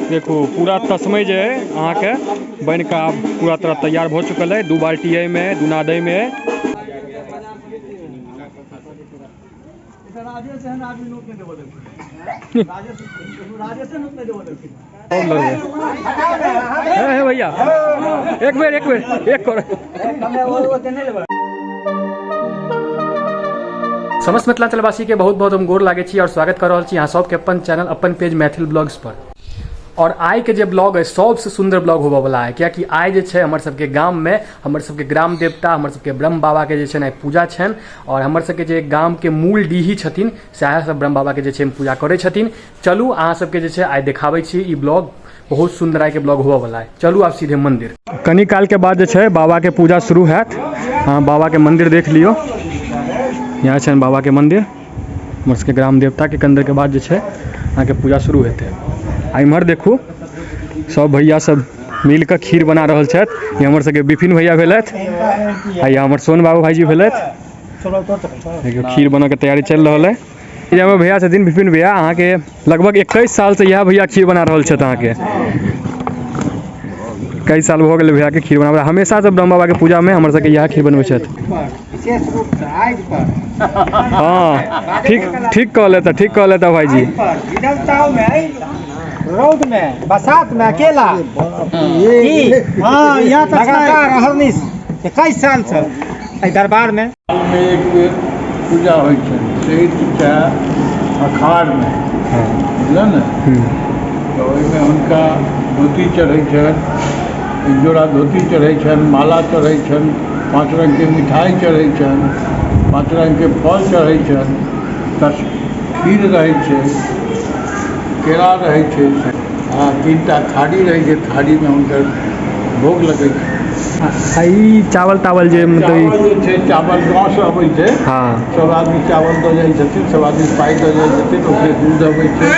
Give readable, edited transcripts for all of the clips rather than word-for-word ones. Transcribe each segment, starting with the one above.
देखू पूरा तस्मै जे है अहाँके बनि कऽ आब पूरा तरह तैयार भऽ चुकल है। 2 बाल्टी एहिमे, 2 नाद एहिमे। हे भैया एक बेर एक बेर एक कर। समस्त मिथिलांचलवासी के बहुत बहुत हम गोर लागै छी और स्वागत कर रहल छी अहाँ सबके अपन चैनल अपन पेज मैथिल ब्लॉग्स पर। और आइ के जे ब्लॉग है सबसे सुंदर ब्लॉग होबऽ वाला है, कियाकि आइ जे छै हमर सबके गाम में हमर सबके ग्राम देवता हमर सबके ब्रह्म बाबा के जे छै ने पूजा छनि और हमर सबके जे गाम के मूल डीही छथिन सएह सब ब्रह्म बाबा के जे छै पूजा करै छथिन। चलू अहाँ सबके जे छै आइ देखाबै छी ई ब्लॉग, बहुत सुंदर आइ के ब्लॉग होबऽ वाला है। चलू आब सीधे मंदिर। कनी काल के बाद जे छै बाबा के पूजा शुरू हैत। अहाँ बाबा के मंदिर देख लियौ, यहाँ छनि बाबा के मंदिर, हमर सबके ग्राम देवता के। कंदर के बाद जे छै अहाँके पूजा शुरू हेतै। आ इम्हर देखू सब भैया सब मिल कऽ खीर बना रहल छथि। ई हमर सबके विपिन भैया भेलथि आ ई हमर सोन बाबू भाईजी भेलथि। देखियौ खीर बनऽ के तैयारी चलि रहल है। ई हमर भैया छथिन विपिन भैया, अहाँके लगभग 21 साल से इएह भैया खीर बना रहल छथि। अहाँके कई साल भऽ गेलै भैयाके खीर बनाबै। हमेशा से ब्रह्म बाबाके पूजामे हमर सबके इएह खीर बनबै छथि। हाँ ठीक ठीक कहले तऽ, ठीक कहले तऽ भाईजी। रौद में बरसात में अकेला हाँ यहाँ तक लगातार अहर्निश 21 साल से एहि दरबार में एक बेर पूजा होइ छै, चैत चाहे अखाढ़मे, बुझल ने? तऽ ओहिमे हुनका धोती चढ़ै छनि, एक जोड़ा धोती चढ़ै छनि, माला चढ़ै छनि, 5 रङ्गके मिठाइ चढ़ै छनि, 5 रङ्गके फल चढ़ै छनि, खीर रहै छै, केरा रहै छै, हँ 3टा थारी रहै छै, थारीमे हुनकर भोग लगै छै। आ ई चावल तावल जे मतलब चावल जे छै, चावल गाँवसँ अबै छै। हाँ। सब आदमी चावल दऽ जाइ छथिन, सब आदमी पाइ दऽ जाइ छथिन, ओकरे दूध अबै छै,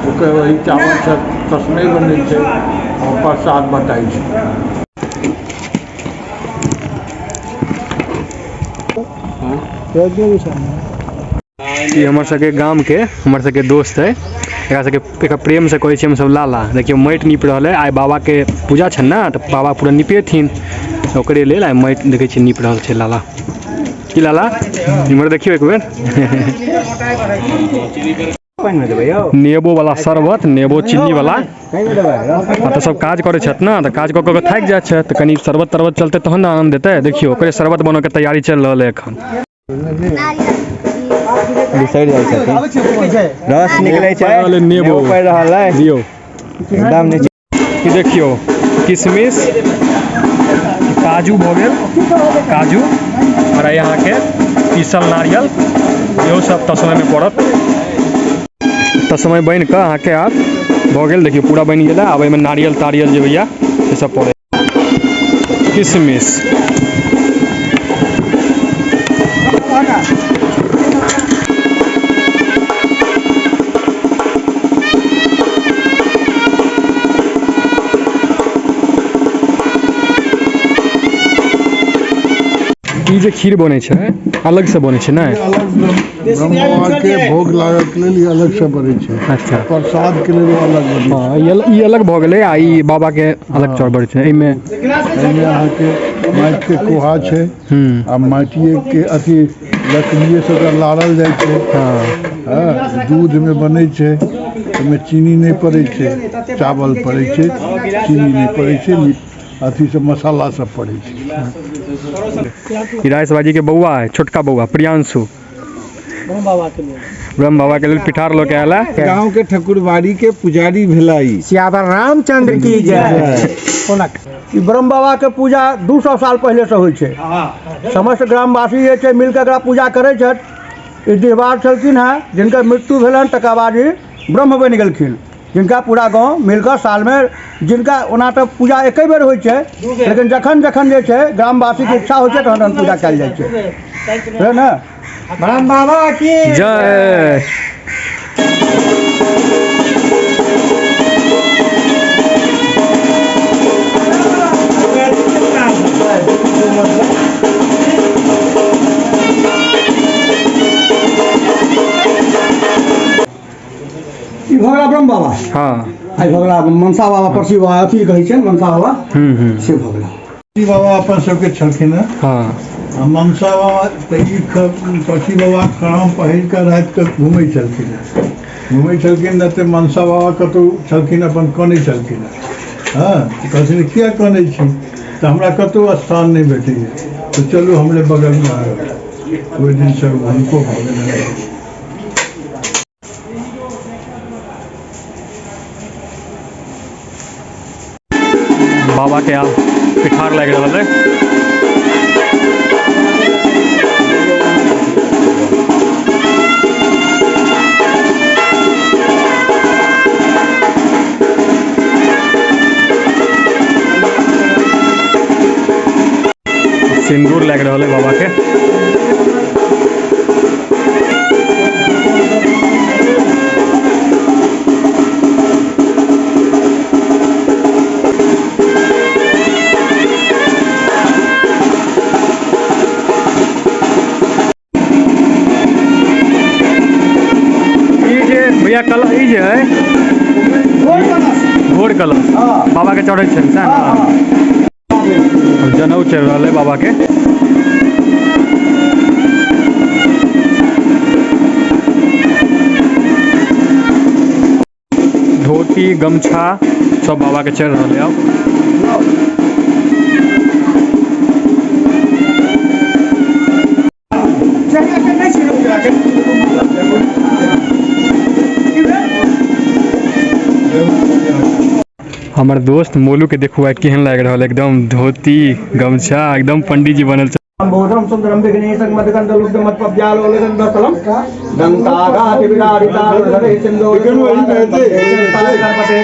ओकर वही चावलसँ तस्मै बनै छै आओर प्रसाद बँटाइ छै। ई हमर सबके गाम के हमर सबके दोस्त है, एकरा सबके एकरा प्रेम से कहै छियै हमसब लाला। देखियौ माटि नीप रहल है, आइ बाबा के पूजा छनि ने तऽ बाबा पूरा निपेथिन, ओकरे लेल आइ माटि देखै छियै नीप रहल छै लाला। की लाला इम्हर देखियौ एक बेर। नेबो वाला शरबत, नेबो चीनी वाला। तऽ सब काज करै छथि ने, तऽ काज कऽ कऽ थाकि जाइ छथि, तऽ कनि शरबत तरबत चलतै तहन ने आनन्द एतै। देखियौ ओकरे शरबत बनऽ के तैयारी चलि रहल है एखन। बिसरि जाइ छथिन, रस निकलै छै, नेबो पड़ि रहल है, दियौ एकदम नीचे। ई देखियौ किशमिश, काजू भऽ गेल, काजू और अहाँके पीसल नारियल, इहो सब तस्मैमे पड़त। तस्मै बनि कऽ अहाँके आब भऽ गेल, देखियौ पूरा बनि गेल है। आब एहिमे नारियल तारियल जे होइया से सब पड़ै। किशमिश ई जे खीर बनै छै अलग से बनै छै ने? अलग ब्रह्म बाबा के भोग लागऽ के लेल ई अलग से बनै छै। अच्छा। प्रसाद के लेल अलग बनै छै। हँ, ई अलग भऽ गेलै आ ई बाबा के अलग चाउर बनै छै। एहिमे एहिमे अहाँके माटि के कोहा छै आ माटिए के अथी लकड़िए से ओकरा लारल जाइ छै। हँ, दूध में बनै छै, ओहिमे चीनी नहि पड़ै छै, चावल पड़ै छै, चीनी नहि पड़ै छै, अथी सब मसाला सब पड़ै छै। ई राजेश भाईजी के बौआ है, छोटका बौआ प्रियांशु, ब्रह्म बाबा के लेल पिठार लऽ के आयल है। गाँव के ठकुरबाड़ी के पुजारी भेला ई। सियावर रामचंद्र की जय। ई ब्रह्म बाबा के पूजा 200 साल पहले से होइ छै। समस्त ग्रामवासी जे छै मिलके एकरा पूजा करै छथि। ई डिहबार छलखिन हेँ, जिनकर मृत्यु भेलनि तकर बाद ई ब्रह्म बनि गेलखिन, जिनका पूरा गाँव मिलकऽ सालमे, जिनका ओना तऽ पूजा एके बेर होइ छै, लेकिन जखन जखन जे छै ग्रामवासीके इच्छा होइ छै तहन तहन पूजा कयल जाइ छै, बुझलियै ने? ब्रह्म बाबा की जय। ई भऽ गेला ब्रह्म बाबा। हाँ। आइ भऽ गेला मनसा बाबा, परसी बाबा, अथी कहै छै मनसा बाबा, से भऽ गेला। परसी बाबा अपन सबके छलखिन हेँ। आ मनसा बाबा तऽ ई परसी बाबा खराम पहिर कऽ राति कऽ घुमै छलखिन हेँ, घुमै छलखिन ने तऽ मनसा बाबा कतहु छलखिन, अपन कनै छलखिन हेँ। हँ, तऽ कहलखिन किया कनै छी? तऽ हमरा कतहु स्थान नहि भेटैए, तऽ चलू हमरे बगलमे आउ। ओहि दिनसँ हुनको भऽ गेलनि। बाबा के आब पिठार लागि रहल है। सिन्दूर लागि रहल है बाबा के। ई जे भैया कल ई जे है घोर कलश बाबा के चढ़ै छनि सएह ने? जनउ चढ़ि रहल है बाबा के। धोती गमछा सब बाबा के चढ़ि रहल है। आब हमर दोस्त मोलू के देखू आइ केहन लागि रहल, एकदम धोती गमछा एकदम पंडित जी बनल छै। बोधम सुंदरम विघ्नेशं मदगंधलुब्ध मत्पव्यालोलगंधस्थलं दन्ताघातिविदारितारुधरे सिन्धोरे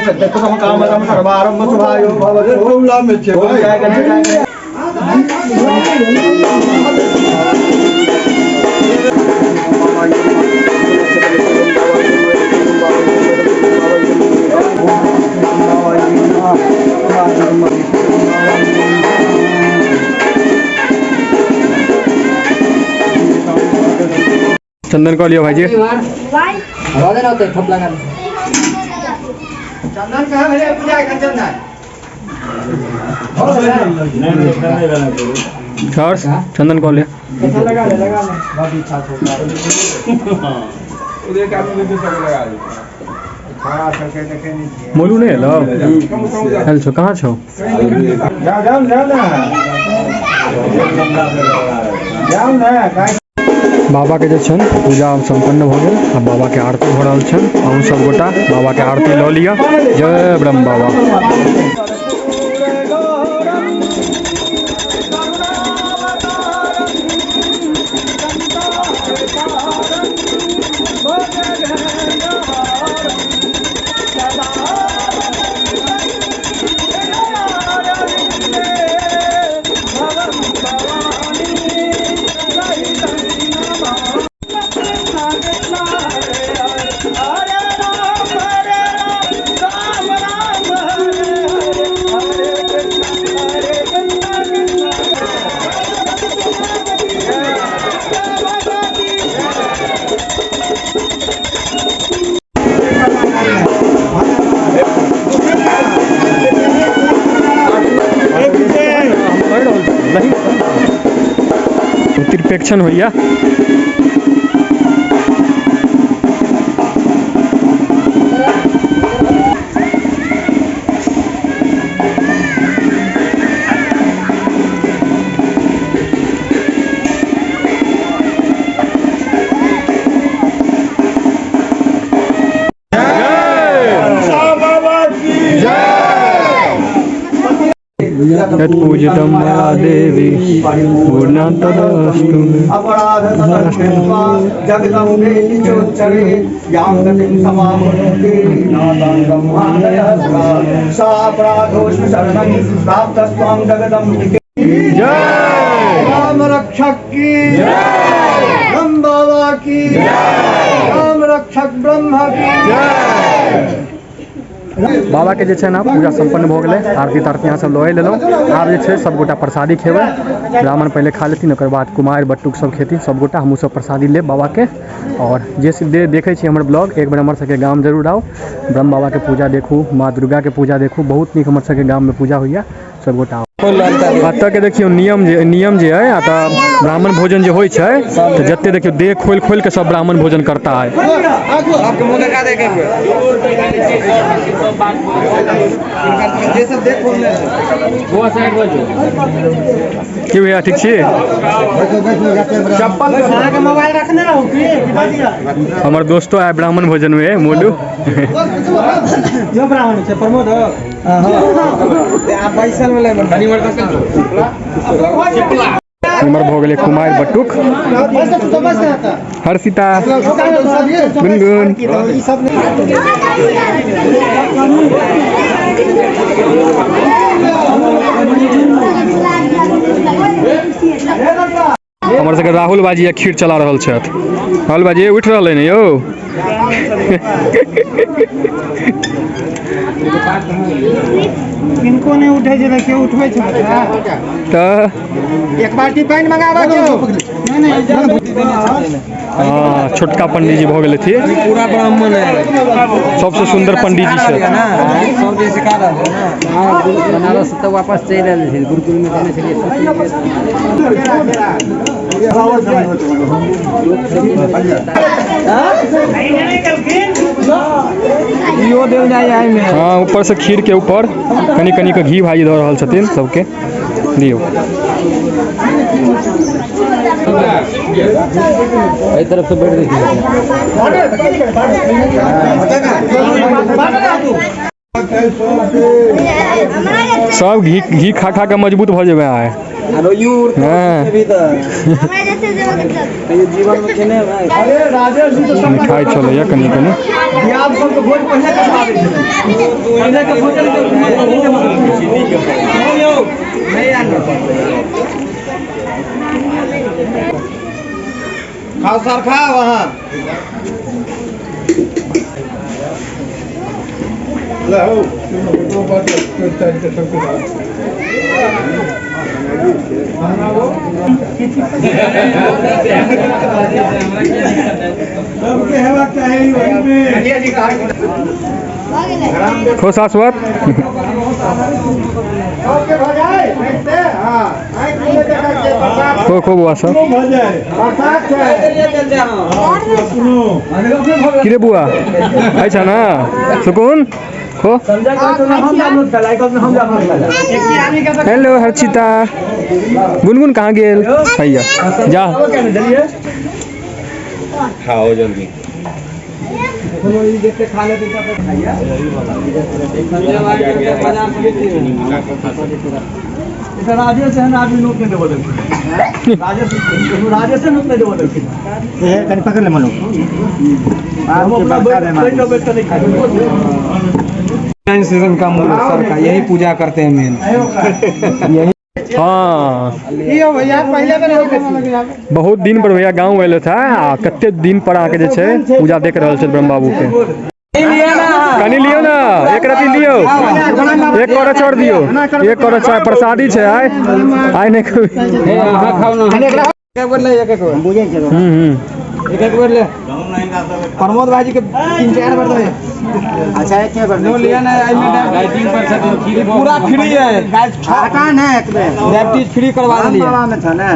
सद्यस्तम कामदं सर्वारम्भ शुभायो भवतु। टोलामे छै ओम भाइ। जय गणेश जय गणेश। चंदन कऽ लियौ भाईजी। चंदन कहाँ भेलै पूजा एखन चंदन? हर्ष चंदन कऽ लिअ। लगा ले, लगा ले। मोलू नहि एलौ? आयल छौ? कहाँ छौ? जाओ जाओ जाओ ना, जाओ ना। बाबा के जे छनि पूजा सम्पन्न भऽ गेल आ बाबा के आरती भऽ रहल छनि। अहूँ सब गोटा बाबा के आरती लऽ लिअ। जय ब्रह्म बाबा। त्रिपेक्षण होइया। यत्पूजितं मया देवी पूर्णं तदस्तु। अपराध तदस्मित्वा जगदम्बे चोच्चरे यां गतिं समाप्नोति नादां ब्रह्मादयः सदा सा अपराधोऽस्मि शरणं प्राप्तस्त्वां जगदम्बिके। जय राम रक्षक की जय, ब्रह्म बाबा की जय, राम रक्षक ब्रह्म की जय। बाबा के जे छै ने पूजा सम्पन्न भऽ गेलै, आरती तारती अहाँ सब लऽ लेलहुँ। आब जे छै सबगोटा प्रसादी खेबै, ब्राह्मण पहिले खा लेथिन, ओकर बाद कुमारि बटुक सब खेथिन सबगोटा, हमहूँ सब प्रसादी लेब बाबा के। और जे देखै छी हमर ब्लॉग, एक बेर हमर सबके गाम जरूर आउ, ब्रह्म बाबा के पूजा देखू, माँ दुर्गा के पूजा देखू, बहुत नीक हमर सबके गाम में पूजा होइया, सबगोटा आउ। एतऽ के देखियौ नियम जे है, एतऽ ब्राह्मण भोजन जे होइ छै तऽ जते देखियौ देह खोलि खोलि के सब ब्राह्मण भोजन करता है। की भैया ठीक छी? हमर दोस्तो आय ब्राह्मण भोजन में, मोलू इमहर भऽ गेलै कुमारि बटुक। हर्षिता गुनगुन। हमर सबके राहुल बाजी खीर चला रहल छथि। राहुल बाजी उठि रहल है ने यौ? किनको नहि उठै छै तऽ केओ उठबै छै तऽ एक बाल्टी पानि मंगाबऽ केओ। हाँ, छोटका पंडीजी भऽ गेल थी, पूरा ब्राह्मण है, सबसे सुंदर पंडीजी छै। सब जे सिखा रहल है ना। बनारस तऽ वापस चलि आयल छै, गुरुकुल में देने छलियै। इहो देल जाय है में। हाँ, ऊपर से खीर के ऊपर कनी कनी के घी भाजी दऽ रहल छथिन सबके, दियौ। एहि तरफ से बैठ देखिए। सब घी घी खा खा के मजबूत भऽ जेबै आइ। हाँ। जीवन में खेने भाई। मिठाइ चलैया कनी कनी। खाओ सर, खाओ वहाँ। खो शाश्वत। खो खो बुआ सब। की रे बुआ, अच्छा ना सुकून खो। हेलो हर्षिता, गुनगुन कहाँ गेल? हैया जा। खाओ जल्दी। राजेश एहन आदमी नोट नहि देबऽ देलखिन, राजेश नोट नहि देबऽ देलखिन। कनि पकड़ ले मनु। हम अपना बैठ बैठ कऽ नहि खाइ। सीजन का मूल सर का यही पूजा करते हैं मेन। हाँ भैया पहिले बेर बहुत दिन पर भैया गाँव एल था, आ कते दिन पर अहाँके जे छै पूजा देख रहल छै ब्रह्म बाबू के। कनी लियौ ना, एक रति लियौ, एक कौड़ा चढ़ दियौ, एक कौड़ा चाय प्रसादी छै। आइ आइ नहि खेबै। हम्म। प्रमोद भाई के 3-4 बार दे। अच्छा एक बार लिया ना, पूरा फ्री है, हटान है, एक बेर डायबिटीज फ्री करवा दिए। बाबा में था ना।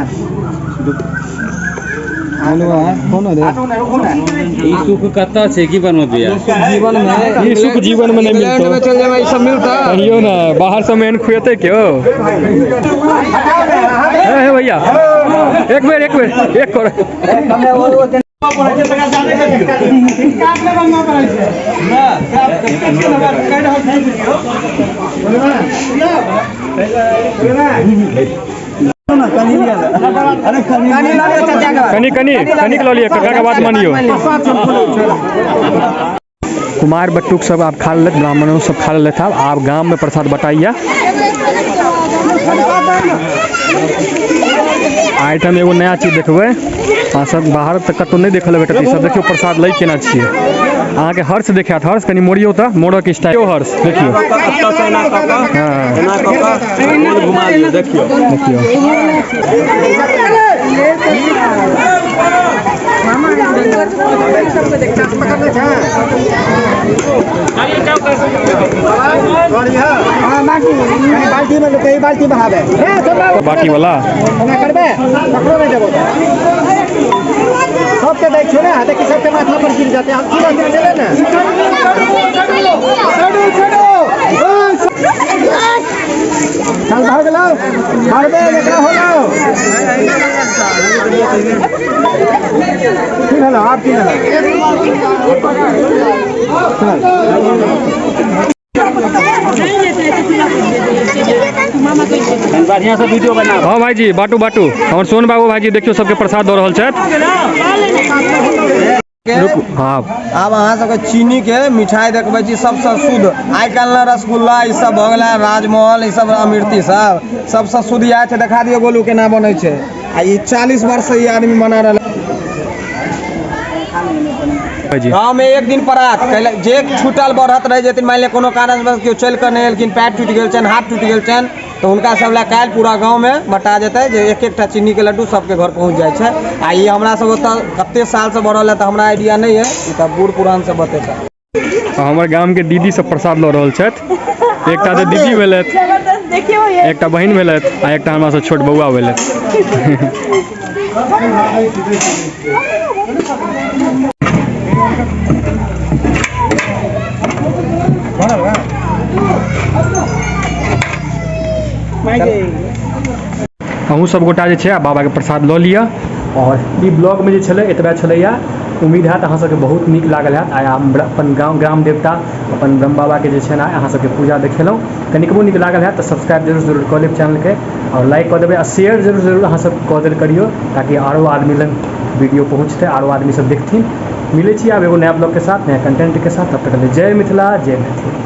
ई सुख कतऽ छै की बनबो भैया? जीवन में ई सुख जीवन में नहीं इंग्लैंड में मिलतो। चल जाए सब मिलता। कहियो ना, बाहर से मेन खुएते क्यों? हे भैया एक बेर एक बेर एक कर। कनी कनी कनिक लऽ लिअ, काका के बात मानियो। कुमार बटुक सब आब खा लेलक, ब्राह्मणों सब खा लेलक, आब गाम में प्रसाद बटाइया। आइटम एगो नया चीज देखबै अहाँ सब, बाहर तक कतौ नहि देखल भेटत। ई सब देखियौ प्रसाद लै केना छियै। अहाँके हर्ष देखायत। हर्ष कनि मोड़ियौ तऽ मोड़क स्टाइल। हर्ष देखियौ, हँ देखियौ, देखियौ। बाल्टी में कही बाल्टी बहावे बाटी वाला करबे ककरो नहीं देबो, सबके दै छियौ ने, देखी सबके माथा पर गिर जाते। हम तुरंत देबै ने। चल भऽ गेलौ, मारबे एकरा होलो। की भेलौ आब? की भेलौ? चल। हँ भाईजी, बाटू बाटू। हमर सोन बाबू भाईजी देखियौ सबके प्रसाद दऽ रहल छथि। रुकू, हँ। आब अहाँ सबके चीनी के मिठाई देखबै छी, सबसँ शुद्ध। आइ काल्हि ने रसगुल्ला ई सब भऽ गेलै, राजमोहन ई सब, अमृति सब, सबसँ शुद्ध इएह छै। देखा दियौ गोलू केना बनै छै। आ ई 40 वर्ष से ई आदमी बना रहल। भाईजी गाँव में एक दिन परात जे छूटल बढ़त रहि जेथिन, मानि लिअ कोनो कारणवश केओ चलि कऽ नहि एलखिन, पैर टूटि गेल छनि, हाथ टूटि गेल छनि, तऽ हुनका सब लए काल्हि पूरा गाँव में बटा जेतै जे एक एकटा चीनी के लड्डू सबके घर पहुँच जाइ छै। आ ई हमरा सब ओतऽ कते साल से बढ़ल है तऽ हमरा आइडिया नहि है, ई तऽ बूढ़ पुरान सब बतेता। हमर गाम के दीदी सब प्रसाद लऽ रहल छथि। एकटा तऽ दीदी भेलथि, एकटा बहिन भेलथि आ एकटा हमरा से छोट बौआ भेलथि। अहूँ सब गोटा जे छै आ बाबाके प्रसाद लऽ लिअ। और ई ब्लॉग में जे छलै एतबे छलैया। उम्मीद हैत अहाँ सबके बहुत नीक लागल हैत। आइ हम अपन गाँव ग्राम देवता अपन ब्रह्म बाबाके जे छै ने अहाँ सबके पूजा देखेलहुँ। कनिकबो नीक लागल हैत तऽ सब्सक्राइब जरूर जरूर कऽ लेब चैनलके और लाइक कऽ देबै आ शेयर जरूर जरूर अहाँ सब कऽ देल करियौ ताकि आरो आदमी लग वीडियो पहुँचतै, आरो आदमी सब देखथिन। मिलै छी आब एगो नया ब्लॉगके साथ, नया कंटेंटके साथ। तब तक लेल जय मिथिला, जय मैथिली।